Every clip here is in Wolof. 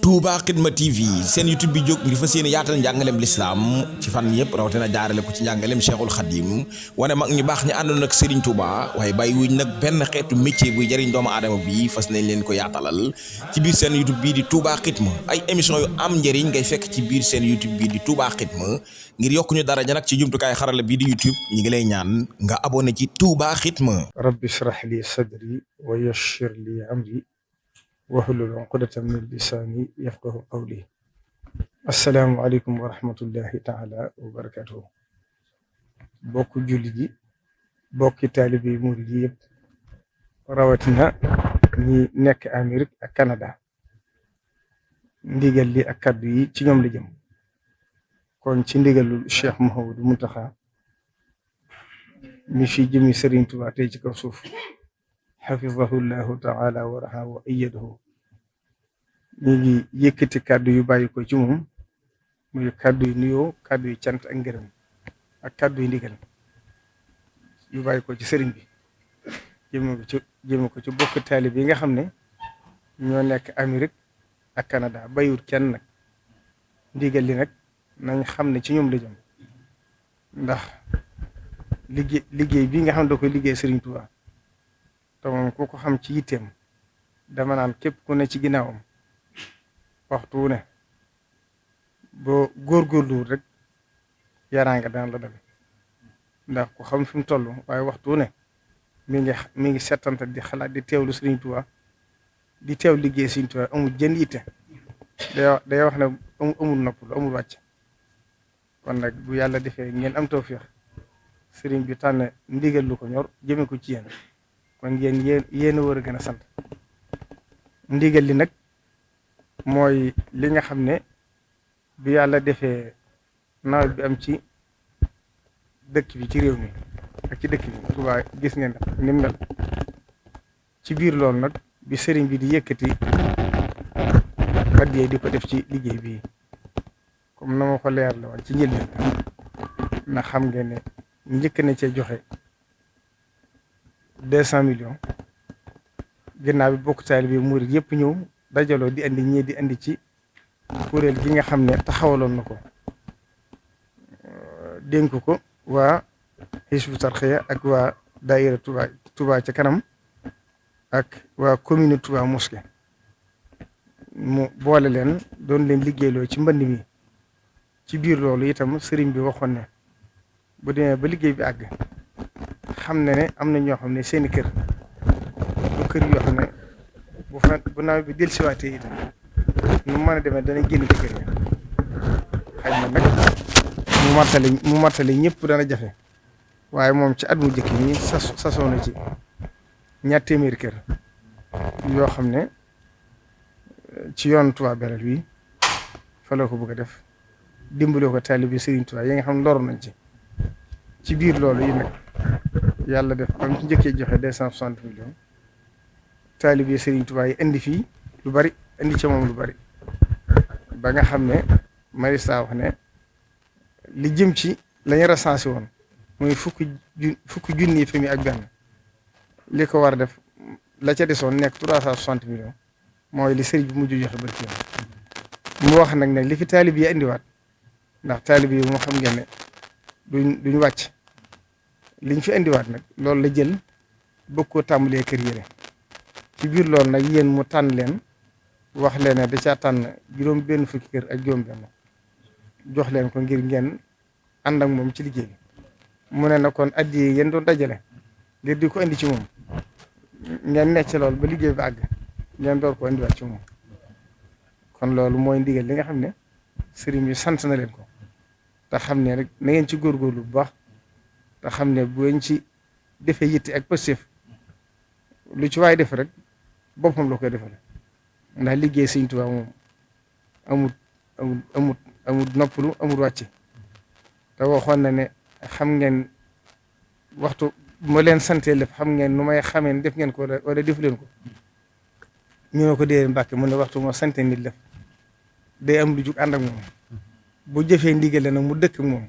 Touba Xidma TV seen YouTube bi jóg ngir fas yéene yaatal njàngaleem lislaam ci fan yëpp rawatina jaarale ko ci njàngaleem Cheikhul Khadim wane mag ñu baax ñi àndoon ak Serigne Touba waaye bàyyi wuñ nag benn xeetu métier buy jëriñ doomu aadama bi fas nañ leen ko yaatalal ci biir seen YouTube bii di Touba Xidma ay émission yu am njëriñ ngay fekk ci biir seen YouTube bii di Touba Xidma ngir yokku ñu daraja nag ci jumtukaay xarala bii di YouTube ñi ngi lay ñaan nga abonné ci Touba Xidma. rabbi shrah li sadri wa yassir li amri wahlul uqdatan min lisaani yafqahu qawli. assalaamu aleykum wa rahmatullahi taala wa barakatuhu. bokk julli ji bokki taalibe yi murid yi yëpp rawatina ñi nekk Amérique ak Canada ndigal li ak kaddu yi ci ñoom la jëm kon ci ndigalul Cheikh Mouhamadou Mountakha mi fi jëmi Serigne Touba tey ci kaw suuf xafizahullahu taala wa raha wa ayyadahu ñu ngi yëkkati kàddu yu bàyyi ko ci moom muy kàddu yu nuyoo kàddu yu cant ak ngërëm ak kàddu yu ndigal yu bàyyi ko ci sëriñ bi jëme ko ci bokk taalib yi nga xam ne ñoo nekk Amérique ak Canada bayut kenn nag ndigal li nag nañ xam ne ci ñoom la jëm ndax liggéey bi nga xam ne da koy liggéey Serigne Touba te moom ku ko xam ci yitteem dama naan képp ku ne ci ginnaawam waxtu wu ne boo góorgóorlu rek yaraanga dana la dem ndax ku xam fi mu toll waaye waxtu wu ne mi ngi settante di xalaat di teewlu Serigne Touba di teew liggéey Serigne Touba amul jën yitte day wax ne amul nopplu amul wàcc kon nag bu yàlla defee ngeen am tawfeex Serigne bi tànn ndigal lu ko ñor jëme ko ci yéen kon yéen a war a gën a sant ndigal li nag mooy li nga xam ne bi yàlla defee nawet bi am ci dëkk bi ci réew mi ak ci dëkk bi Touba gis ngeen ni mu mel ci biir loolu nag bi sëriñ bi di yëkkati addiya di ko def ci liggéey bii comme na ma ko leer la woon ci njëlbeen na xam ngeen ne njëkk na cee joxe 200 millions ginnaaw bi bokk taalibe bi murid yëpp ñëw dajaloo di andi ñii di andi ci kuréel gi nga xam ne taxawaloon na ko dénk ko waa Hizbut Tarqiyyah ak waa daayira Touba ca kanam ak waa commune Touba Mosquée mu boole leen doon leen liggéeyloo ci mbënd mi ci biir loolu itam sëriñ bi waxoon ne bu demee ba liggéey bi àgg xam ne am na ñoo xam ne seeni kër bu kër yoo xam ne bu nawet bi dellusiwaatee itam nu mën a demee dana génn ci kër yi xëy na nag mu martale ñëpp dana jafe waaye moom ci at mu jëkk ñi sasoo na ci 200 kër yoo xam ne ci yoon Touba Belel wi fa la ko bëgg a def dimbaloo ko taalibe Serigne Touba yi nga xam ne loru nañ ci biir loolu yi nag yàlla def am ci njëkkee joxe 260 millions taalibe Serigne Touba yi indi fii lu bari indi ca moom lu bari ba nga xam ne Marista wax ne li jëm ci lañu recensé woon muy fukki junni famille ak benn li ko war a def la ca desoon nekk 360 millions mooy li sëriñ bi mujj joxe barki yoon mu wax nag ne li fi taalibe yi indiwaat ndax taalibe yi moo xam ngeen ne duñ wàcc liñ fi indiwaat nag loolu la jël bëgg koo tàmbalee kër yére ci biir loolu nag yéen mu tànn leen wax leen ne da caa tànn juróom benn fukki kër ak juróom benn jox leen ko ngir ngeen ànd ak moom ci liggéey bi mu ne na kon addi yi yéen doon dajale ngir di ko indi ci moom ngeen necc loolu ba liggéey bi àgg ngeen door ko indiwaat ci moom kon loolu mooy ndigal li nga xam ne sëriñ bi sant na leen ko te xam ne rek na ngeen ci góorgóorlu bu baax te xam ne bu ngeen ci defee yitte ak pëstéef lu ci waay def rek boppam la koy defal ndax liggéey Sëriñ Tuubaa moom amut noppalu amut wàcce te waxoon na ne xam ngeen waxtu ma leen santee lépp xam ngeen nu may xamee def ngeen ko wala defu leen ko ñu ne ko dee Mbàkke mu ne waxtu moo sante nit lépp day am lu jug ànd ak moom bu jëfee ndigale nag mu dëkk ak moom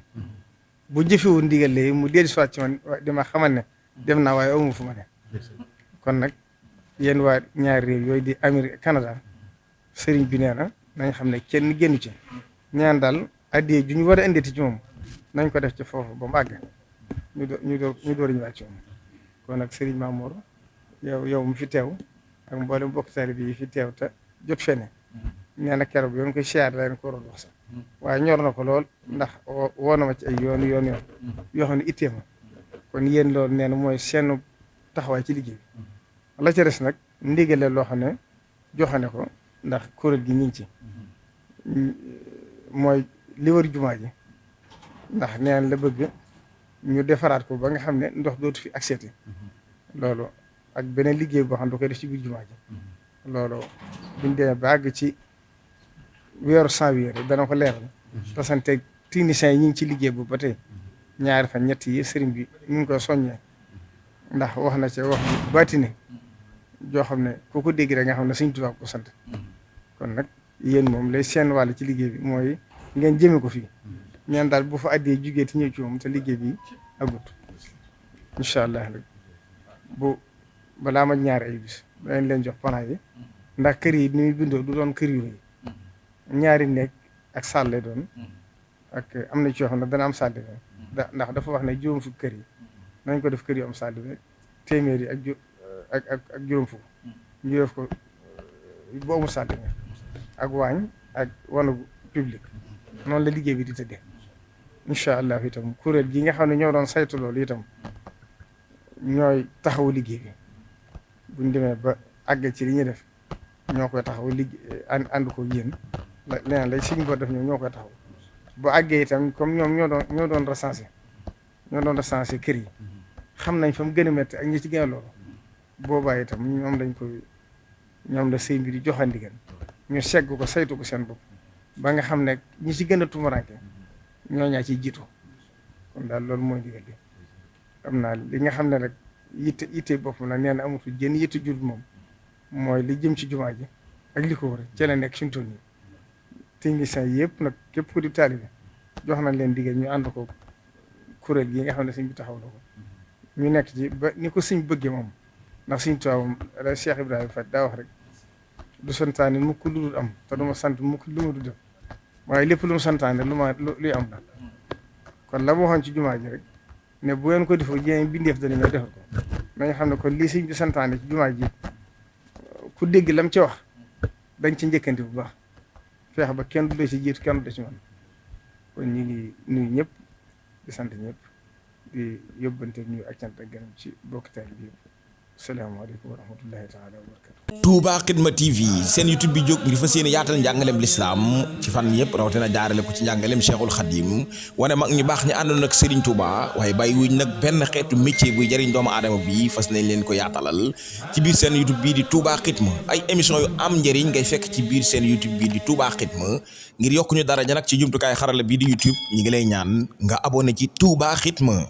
bu jëfewu ndigale mu dellu soit ci man dima xamal ne dem naa waaye amu fu ma ne kon nag yéen waa ñaari réew yooyu di Amérique Canada sëriñ bi nee na nañ xam ne kenn génnu ci ñaan daal addiya ju ñu war a inditi ci moom nañ ko def ci foofu ba mu àgg ñu door ñëwaat ci moom. kon nag Serigne Mamour yow mu fi teew ak mboolem mbokk taalibe yi fi teew te jot fene nee na keroog yoon koy siyaar leen ko waroon wax sax waaye ñor na ko lool ndax woo na ma ci ay yoon yoo xam ne ittee ma kon yéen loolu nee na mooy seen taxawaay ci liggéey bi la ca des nag ndigale loo xam ne joxane ko ndax kuréel gi ñu ngi ci mooy li wër jumaa ji ndax nee na la bëgg ñu defaraat ko ba nga xam ne ndox dootu fi accepté loolu ak beneen liggéey boo xam ne da koy def ci biir jumaa ji loolu buñ demee ba àgg ci weeru janvier dana ko leeral te sante techniciens yi ñu ngi ci liggéey boobu ba tey ñaari fan ñett yi sëriñ bi ñu ngi koy soññee ndax wax na ci wax bi baatine joo xam ne ku ko dégg rek nga xam ne Sëriñ Tuubaa ko sant kon nag yéen moom lay seen wàll ci liggéey bi mooy ngeen jëme ko fii ñaan daal bu fa addee jugee ti ñëw ci moom te liggéey bi agut incha allah rek bu balaa ma ñaari ay bis danañ leen jox plan yi ndax kër yi ni muy bindoo du doon kër yu rëy ñaari nekk ak salle lay doon ak am na ci yoo xam ne dana am salle ndax dafa wax ne juróom fukk kër yi nañ ko def kër yu am salle bi téeméer yi ak juróom fukk ñu def ko bu amul salle ak waañ ak wanagu public noonu la liggéey bi di tëddee incha allah itam kuréel gi nga xam ne ñoo doon saytu loolu itam ñooy taxawu liggéey bi buñ demee ba àgg ci li ñuy def ñoo koy taxaw liggéey ànd ko yéen leneen lay siñ boo def ñoo koy taxaw bu àggee itam comme ñoom ñoo doon recensé kër yi xam nañ fa mu gën a métti ak ñi ci gën a loolu boobaa itam ñoom la sëñ bi di joxe ndigal ñu segg ko saytu ko seen bopp ba nga xam ne ñi ci gën a tumuraanke ñoo ñaa ciy jiitu kon daal loolu mooy ndigal bi xam naa li nga xam ne rek yitte boppam nag nee na amatul jën yitte jur moom mooy li jëm ci jumaa ji ak li ko wër ci la nekk suñu tool yi techniciens yëpp nag képp ku di taalibe jox nañ leen ndigal ñu ànd ko kuréel gi nga xam ne sëñ bi taxaw na ko ñu nekk ci ba ni ko sëñ bëggee moom ndax sëñ Tuubaa moom Cheikh Ibrahima Faty daa wax rek du santaane mukk lu dul am te du ma sant mukk lu ma du def waaye lépp lu mu santaane luy am la kon la ma waxoon ci jumaa ji rek ne bu ngeen ko defoo jéem bindeef dana ñëw defal ko nañ xam ne kon lii sëñ bi santaane ci jumaa ji ku dégg lam ci wax dañ ci njëkkante bu baax feex ba kenn du la ci jiitu kenn du la ci man kon ñu ngi nuyu ñëpp di sant ñëpp di yóbbante nuyu ak cant ak gërëm ci bokk taal bi yëpp salaamaaleykum wa rahmatullahi taala wa barakatu. Touba Xidma TV seen YouTube bi jóg ngir fas yéene yaatal njàngaleem lislaam ci fan yëpp rawatina jaarale ko ci njàngaleem Cheikhul Khadim wane mag ñu baax ñi àndoon ak Serigne Touba waaye bàyyi wuñ nag benn xeetu métier buy jëriñ doomu aadama bi fas nañ leen ko yaatalal ci biir seen YouTube bii di Touba Xidma ay émission yu am njëriñ ngay fekk ci biir seen YouTube bii di Touba Xidma ngir yokk ñu daraja nag ci jumtukaay xarala bii di YouTube ñi ngi lay ñaan nga abonné ci Touba Xidma.